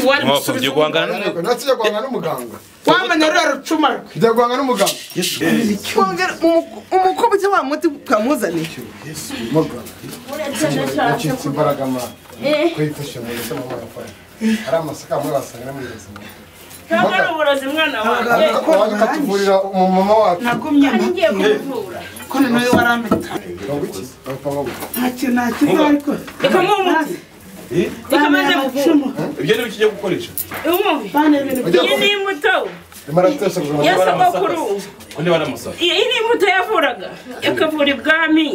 Wari gusubiza guhangana natse guhangana n'umuganga. Wamenya rero rucuma. Njya guhangana n'umuganga. Kongera umukobwa wa muti kamuzaniye. Yesu muganga. Uretse imbaraga ma. Kwifasha mu se mama yapfa. Ari amasaka muri basanga muri buzima. Ntabwo ari uburozi mwana wanjye. Waje ukatuvurira umumama wacu. Nagumye ngiye kumuvura. Ko nawe warameta. Ntacyo ntakiza ariko. Reka muhe. Reka maze muvure. Ibyo ni bikijya gukoresha. Umwe. Iyi ni imbuto. Ya sogokuru. Undi baramusaka. Iyi ni imbuto yavuraga. Yakavura ibwami.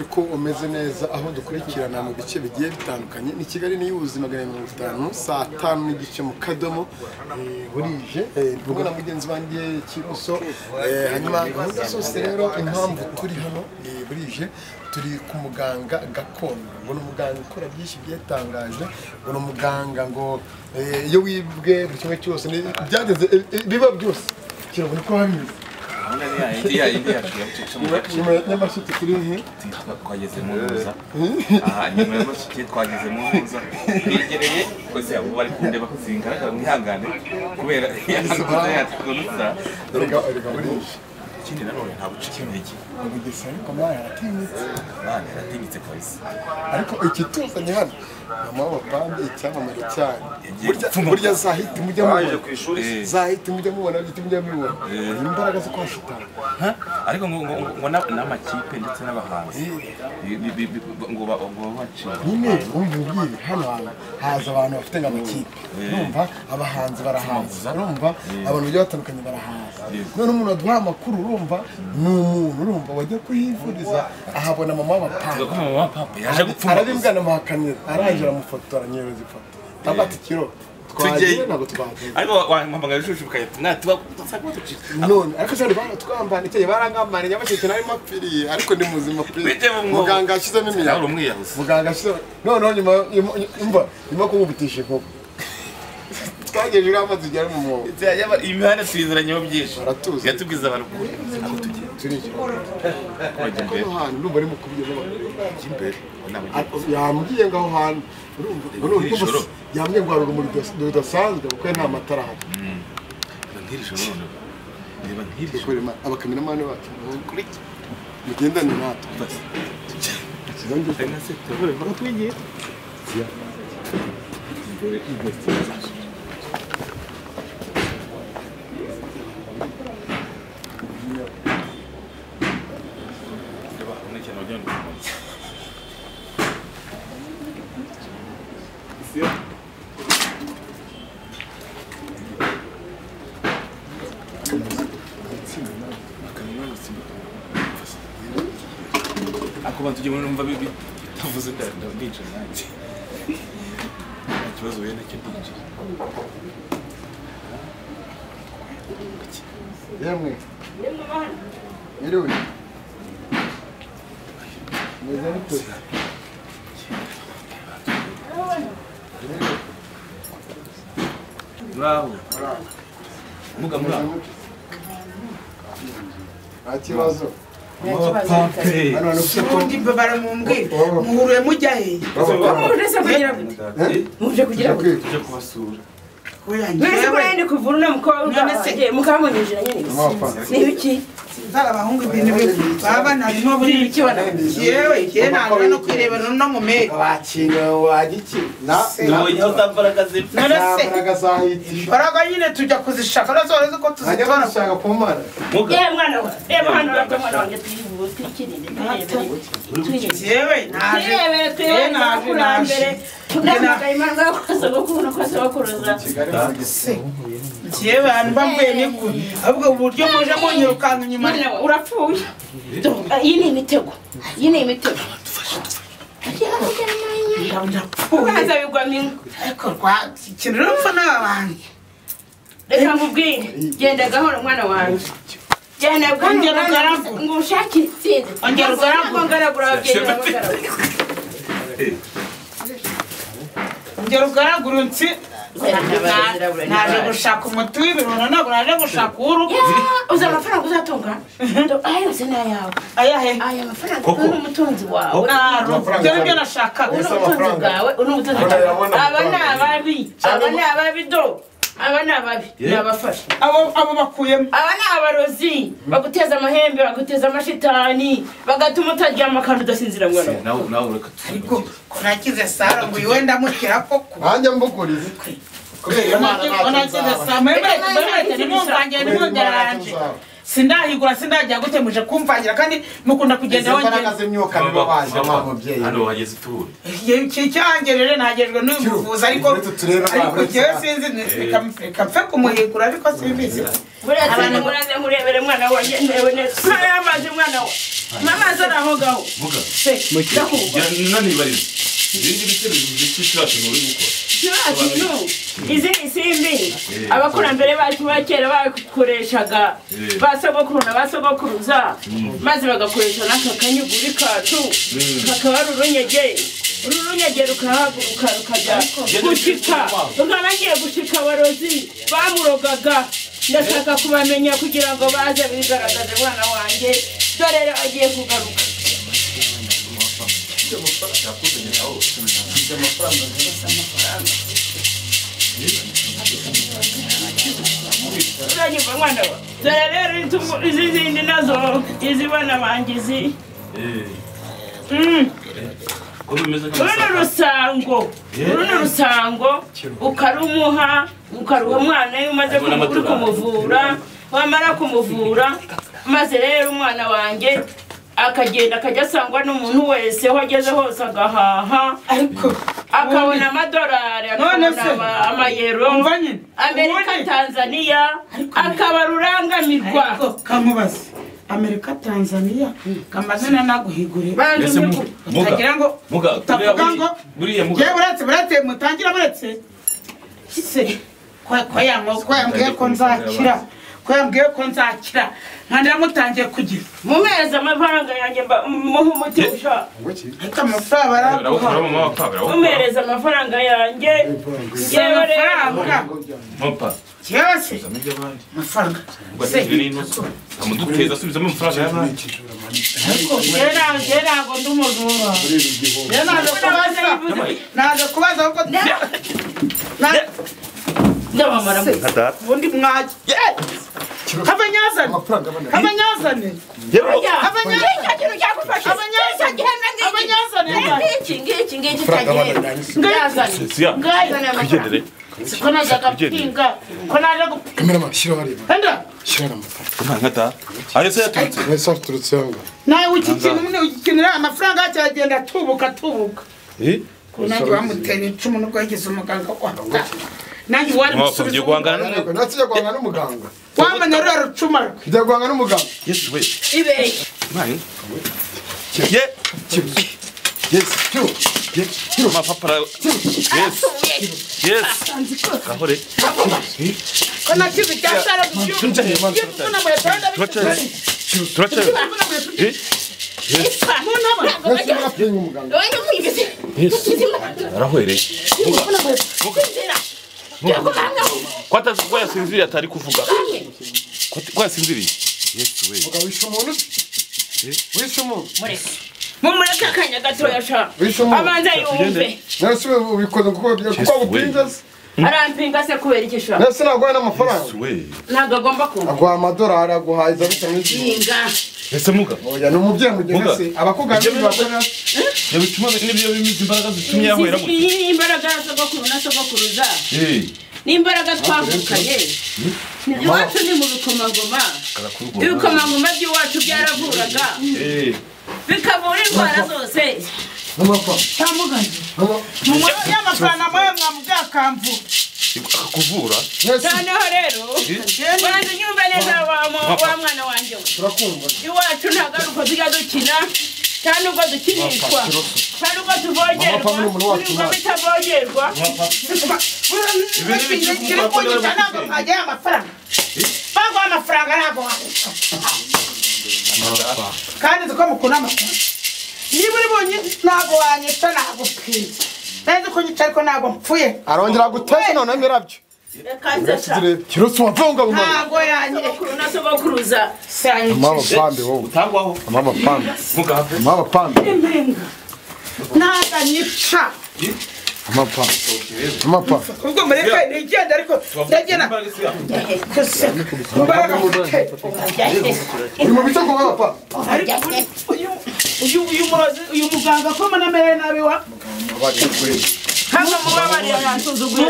Ko umeze neza aho dukurikirana mu bice bigiye bitandukanye ni Kigali ni y'ubuzima 150 saa 5:30 mu kadomo burije kumwe na mugenzi wanjye Kiroso. Hanyuma gahunda zose rero impamvu turi hano burije turi ku muganga gakondo ngo ni umuganga ukora byinshi byetangaje ngo ni umuganga ngo iyo wibwe buri kimwe cyose byageze biba byose kirabona ko hameze. Nyamasheke turi he? Twageze mu ntuza. Aha nyuma y'amasheke twageze mu ntuza. Twegereye kose abo bari kundeba ko zingaragara mwihangane kubera yakunuza. Rega burije. Ikindi nanone nta bucike intege. Ubugesa ariko mwana yaratinyitse. Mwana yaratinyitse kabisa. Ariko ikituzanye hano mama w'abapambe icyamamare cyane. Burya zahita mujya mubona ku ishuri zahita mujya mubona bita mujya mubona imbaraga zo kwa shitani. Ariko ngo ngo n'amakipe ndetse n'abahanzi ngo babaciye. Nyine umva hano haza abantu bafite amakipe. Urumva abahanzi barahaza. Urumva abantu bagiye batandukanye barahaza. None umuntu aduha amakuru urumva ni umuntu urumva wajya kuhivuriza ahabona mama w'abapambe. Mama w'abapambe yaje gupfuma. Arabimbwa na muhakanira arangije amufotora nyereza ifoto. Tabati kiro twagiye ntabwo twagiye. Ariko wampamagara ushushu ukahita natuba tutsakwa tucika. None ariko cyane baratwambana icyo barangambana Nyamasheke nari mapfiriye ariko ndi muzima pe. Muganga ashizemo imiyaga. Muganga ashizemo none nyuma imva nyuma kububitisha inkoko. Twagejeje amazi ugera mu mwobo. Imihanda tuyiziranyeho byinshi. Baratuzi. Yatubwiza abantu aho tugiye. Turinjira. Wajya imbere. Hano hantu ndumva ari mu kubigeza abantu. Imbere. Yambwiye ngo aho hantu urumva yambwiye ngo hari urumuri rudasanzwe kuko nta matara ahari. Reba nk'iri joro noneho. Reba nk'iri joro. Abakameramani bacu mugendane natwe. Ako bantu tujye numva bitavuze ndinjira nanjye. Nta kibazo uhuye nacyo ndinjira. Yemwe. Yiriwe. Meze mute? Muraho. Muga muraho. Nta kibazo. Ubundi baramumbwira muhuruye mujya he? Muje kugira gute? Tuje kubasura. Mwese ko ndi kuvura na mukobwa mukamunyinjira nyine. Ni ibiki? Nzara abahungu ibintu baba narimo buri ibiki wana. Yewe yewe ntabwo no kwirebera no mu meko. Wakina wagiki na nabonye aho zambaraga zipfa. Zambaraga zahiti. Imbaraga nyine tujya kuzishaka nazo wari ko tuzitora. Ajya ku mana. Yewe mwana wa. Reba hano mwana wanjye twivuze twikirinde. Yewe naje. Yewe naje. Ndamagaye imana kwa sogokuru kwa sogokuruza. Yewe hantu bamvuye ni kure. Ahubwo uburyo muje munyirukanka inyuma urapfuye. Iyi ni imitego. Iyi ni imitego. Ndapfuye. Bigwa mingo. Ariko rwa ikintu rupfa n'abantu. Reka nkubwire. Genda gahoro mwana wanjye. Genda gahoro ngo ushake intsinzi. Ongera ugaragure. Ngaragura ababyeyi bawe. Ongera ugaragure unsi. Naje gushaka umuti w'ibirura ntabwo naje gushaka uw'urugo. Uzi amafaranga uzatunga? Aya yose ni ayawe. Ayahe? Aya mafaranga uri umutunzi wawe. Ibyo nibyo nashakaga. Uri umutunzi bwawe, uri umutunzi bwawe. Aba ni ababi, aba ni ababi do. Aba ni ababi, ni abafasha. Abo bakuyemo. Aba ni abarozi, baguteza amahembe, baguteza amashitani, bagatuma utaryama kandi udasinzira mwana wawe. Nawe ureka ariko ko nakize Sara ngo iwe ndamukira koko. Nanjye mbugurize. Nakize Sara, mwemere nimumvangira nimunderanje. Sindahigura sindajya gute muje kumvangira kandi mukunda kugenda wongera. Imbaraga z'imyuka biba baje mwa mubyeyi. Hano wageze iture. Icyanjye rero nagejwe n'uyu muvuzi ariko jewe sinzi reka mfe kumuhigura ariko simbizi. Abantu muraze murebere mwana wanjye ndewe neza. Aya amazi mwana wa. Mama zara aho ngaho. Vuga. Nanibarize. Ibindi bitero bivuze kintu uri gukora. Izi ni simbi abakurambere bacu ba kera bakoreshaga ba sogokuru na ba sogokuruza maze bagakoresha n'aka kanyuguri kacu kakaba ari urunyege uru runyege rukahaguruka rukajya gushika rukaba ngiye gushika abarozi bamurogaga. Ndashaka kubamenya kugira ngo baze bigaragaze mwana wanjye dore rero agiye kugaruka. Uranyumva mwana wa? Dore rero izi zindi nazo izi bana banjye izi. Uru ni rusango ukarumuha ukaruha umwana iyo umaze kumuvura wamara kumuvura maze rero umwana wanjye akagenda akajya asangwa n'umuntu wese aho ageze hose agahaha akabona amadolari akabona amayero Amerika Tanzania akaba rurangamirwa. Kamubaze Amerika Tanzania kamazina naguhigure utagira ngo utavuga ngo yewe buretse mutangira buretse se ko yambwiye ko nzakira ko yambwiye ko nzakira nkandira mutangiye kugira mumeza amafaranga yanjye muhe umuti ushaka ariko amafaranga baraguha mumereza amafaranga yanjye yewe rero Mapa yewe se amafaranga se amuduteza asubizamo amafaranga y'abandi ariko yewe ntabwo ndi umujura yewe naje kubaza ahubwo ndabamara ubundi mwajye Abanyazane nawe ukikinira amafaranga cyagenda atubuka tubuka. Nanjye bamuteye icumu nubwo yagize umuganga wa nanjye wari gusubiza guhangana n'umuganga wamenya ruriya rucuma rwe njya guhangana n'umuganga Yesu we ibeye ye Yes Yes mapapara Yes Yes gahore ko nakize cyasara turacha Yes arahwereye ko yasinziriye atari kuvuga ko yasinziriye Yesu we wishe umuntu wishe umuntu mumureke akanya gatoya sha abanza yumve nase ubikoze kuko agupinga se arampinga se kubera iki sha nase naguhaye n'amafaranga ntabwo agomba kumva aguha amadolari aguhaye iza bisa n'izindi ese muga oya ni umubyeyi mugenzi se abakugana n'ibakora bituma n'ibyo bimize imbaraga zitumye yahwera gutya iyi imbaraga ya sogokuru na sogokuruza ni imbaraga twavukanye iwacu ni mu bikomangoma ibikomangoma by'iwacu byaravuraga bikavura indwara zose cyamugaje y'amafaranga mwe mwamubwiye akamvura kuvura noneho rero banza unyumve neza wa mwana wanjye we iwacu ntabwo ari uko tujya dukina nta nubwo dukinishwa nta nubwo tuvogerwa nubwo bitavogerwa kiri kunyica ntabwo mwagiye amafaranga baguha amafaranga ntabwo wakuka kandi nzi ko mukunda amafaranga niba uri bonyine ntabwo wanyica nagupfira Nzi ko nyica ariko ntabwo mpfuye. Arongera guteza none mirabyo. Kiroso wavunga mu mama. Ntabwo yanyire na sogokuruza. Mama pambe wowe. Utangwaho. Mama pambe. Mama pambe. Ntabwo nyica. Mama pambe. Mama pambe. Ubwo mureke nigenda ariko ndagena. Uri mu bitego mama pambe. Uyu murozi uyu muganga ko manamere nabi wa. Hano mubabari yansuzuguye.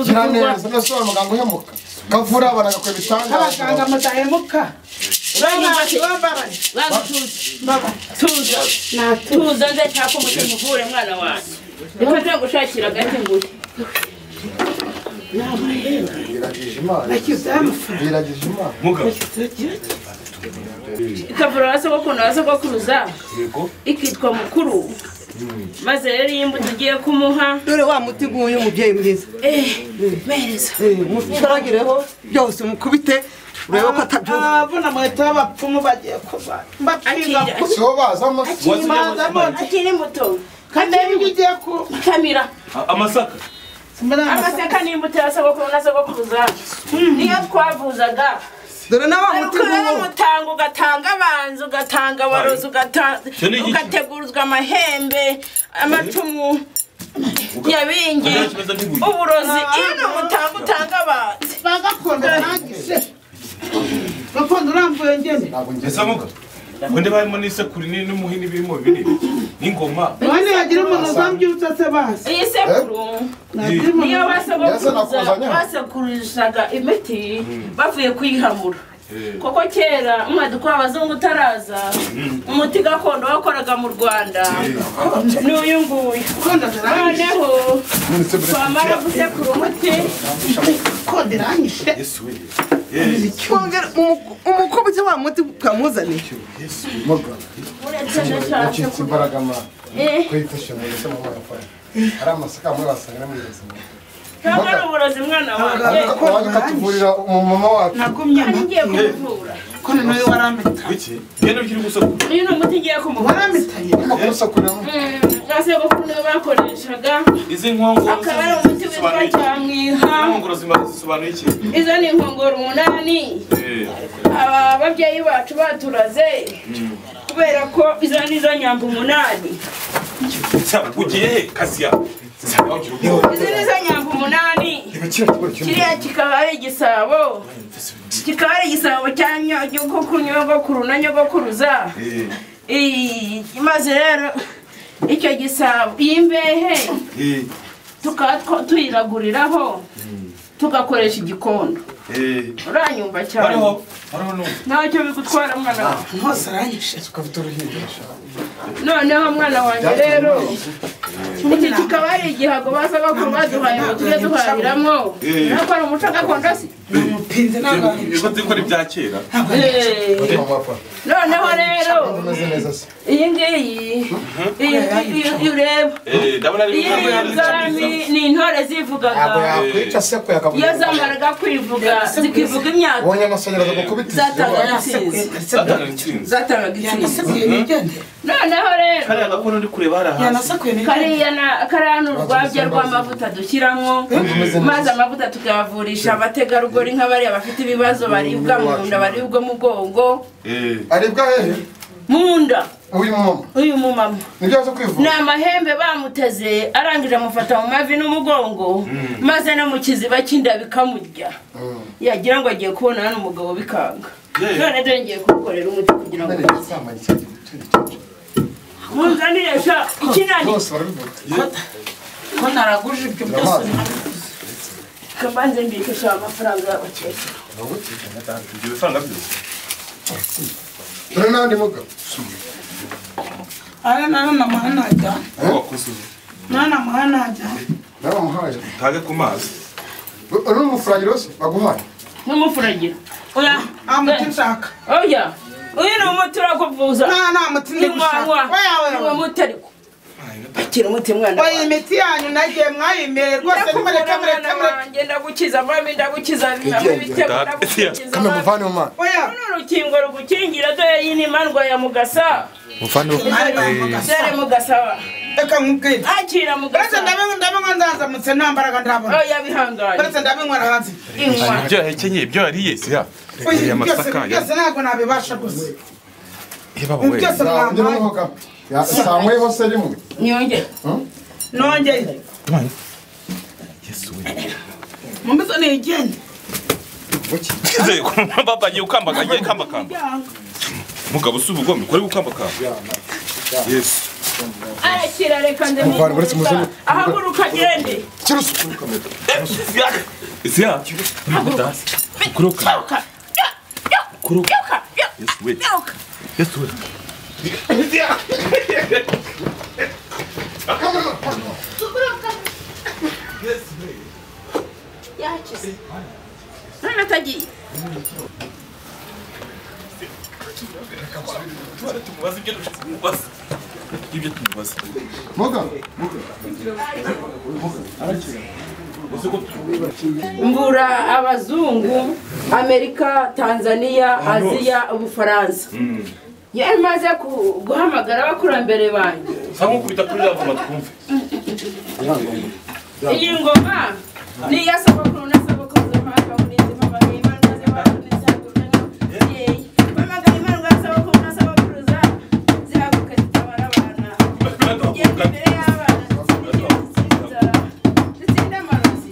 Gira neza nasubira muganga uhemuka. Kavura abana gakwe bitanga. Abaganga mudahemuka. Tuza. Tuza ndashaka umuti muvure mwana wanjye. Reka nze gushakira agati nguye. Ikavura sogokuru na sogokuruza. Ikitwa mukuru. Maze rero iyi mbuto ugiye kumuha dore wa muti nguyu mubyeyi mwiza. Mereza. Mucuragireho byose mukubite urebe ko atabyumva. Abona mwete abapfumu bagiye kuba. Mbapfinga so bazamo akiri muto. Kandi ugiye ku kamira. Amasaka. Amasaka ni imbuto ya sogokuru na sogokuruza. Niyo twavuzaga. Dore na wa muti nguyu mutanga ugatanga abanzi ugatanga abarozi ugateguruzwa amahembe amacumu nyabingi uburozi ino mutanga utanga abanzi bagakondo nanjye gakondo uramvuye ngene Esamuka Wende barimo n'isekuru n'umuhini birimo bibiri n'ingoma none yagira umuntu uzambyutsa se basi iyi sekuru niyo basogokuruza basekurishaga imiti bavuye kuyihamura koko kera umwaduko w'abazungu utaraza umuti gakondo wakoraga mu Rwanda n'uyu nguyu noneho twamara gusekura umuti Umukubite wa muti kamuzaniye. Yacitse imbaraga ma. Kwifasha mu ese mama yapfaye. Ari amasaka amwe basanga muri buzima. Ntabwo ari uburozi mwana wanjye. Waje katuvurira umumama wacu. Nagumye ngiye kumuvura. Ko nawe waramita. Wiki? Genda ukiri gusekura. Uyu ni umuti ngiye kumuvura. Waramitanye. Kumusekurira. Gasegokuru niwe bakoreshaga. Izi nkongoro akaba ari umuti witwa cyamwiha. Inkongoro zisobanuye iki? Izo ni inkongoro 8. Aba babyeyi bacu baturaze. Kubera ko izo ni zo nyambo 8. Ugiye he Kasiya? Izi ni zo nyambo 8. Kiriya kikaba ari igisabo. Kikaba ari igisabo cya nyogokuru nyogokuru na nyogokuruza. Maze rero icyo gisabo iyi mbehe tukaba tuyiraguriraho tugakoresha igikondo. Uranyumva cyane. Ntacyo bigutwara mwana wawe. Ntose aranyishe. Noneho mwana wanjye rero iki kikaba ari igihago basogokuru baduhaye ngo tujye duhahiramo. Ntabwo ari umuco gakondo se? Niko ibya kera. Noneho rero iyi ngiyi iyi ureba iyi ni intore zivugaga. Iyo zamaraga kwivuga zikivuga imyaka zatangaga intsinzi. Noneho rero kariya ni urwabya rw'amavuta dushyiramo maze amavuta tukayavurisha abategarugori nk'abariya bafite ibibazo baribwa mu nda baribwa mu mugongo. Aribwa hehe? Mu nda. Uyu mumama. Uyu mumama ni amahembe bamuteze arangije amufata mu mavi n'umugongo maze no mu kiziba cy'inda bikamurya yagira ngo agiye kubona hano umugabo bikanga. None dore ngiye kugukorera umuti kugira ngo munzanire sha ikinani ko naraguje ibyo byose kabanze mbikesha amafaranga y'abakecuru. Ibyo bifaranga byose. Dore n'andi mugabo. Ara nana muhanaja. Nana muhanaja. Nana muhaje. Tage ku mazi. Uri umufuragiro se baguhaye? N'umufuragiro. Oya, amuti nshaka. Oya. Uyu ni umuti urakuvuza. Nta muti ndi gushaka. Oya oya. Uwo muti ariko. Akira umuti mwana. Oya imiti yanyu nagiye mwayimere rwose nimureke mureke mureke. Ngenda gukiza mami ndagukiza ibitego ndagukiza. Kame muvane mu mana. Oya. Runo rukingo rugukingira dore iyi ni mandwa ya Mugasa. Muvane dore Mugasa. Reka nkubwire. Akira Uretse mugasa. ndabinywa nzazamutse nta mbaraga ndabona. Oya bihangane. Uretse ndabinywa hanze. Inywa. Ibyo yahekenyeye, ibyo yariye si ya. Oya, Yariye byose amasaka. Byose ntabwo nabibasha gusa. Baba we. Byose mwampaye. Sanyweho se rimwe. Nyongere. Nongeye. Yesu we. Mumbizo nigende. Baba agiye gukambaka, agiye kambakamba. Mugabo si ubugome, kore gukambakamba. Yesu. Arakira reka nze. Muvane, uretse muzane. Ahaguruka agende. Kirusu kuri kamera. Isi ya. Mudasi. Kuruka. Byuka. Kuruka. Byuka. Yesu we. Byuka. Yesu we. Yakize. None atagiye. Tumubaze ibyo tumubaze. Ibyo tumubaze. Muga. Mvura abazungu, Amerika, Tanzania, Aziya, Ubufaransa. Iyo maze guhamagara abakurambere banjye. Sa nkukubita kuri ya ngoma twumve. Iyi ngoma ni iya sogokuru na sogokuruza mpamvu murinzi mpamagaye Imana maze bacu mpamagaye Imana ngo sogokuru na sogokuruza zihaguruke zitabara abana. Tugende imbere y'abana dutsinde inzara, dutsinde amarozi.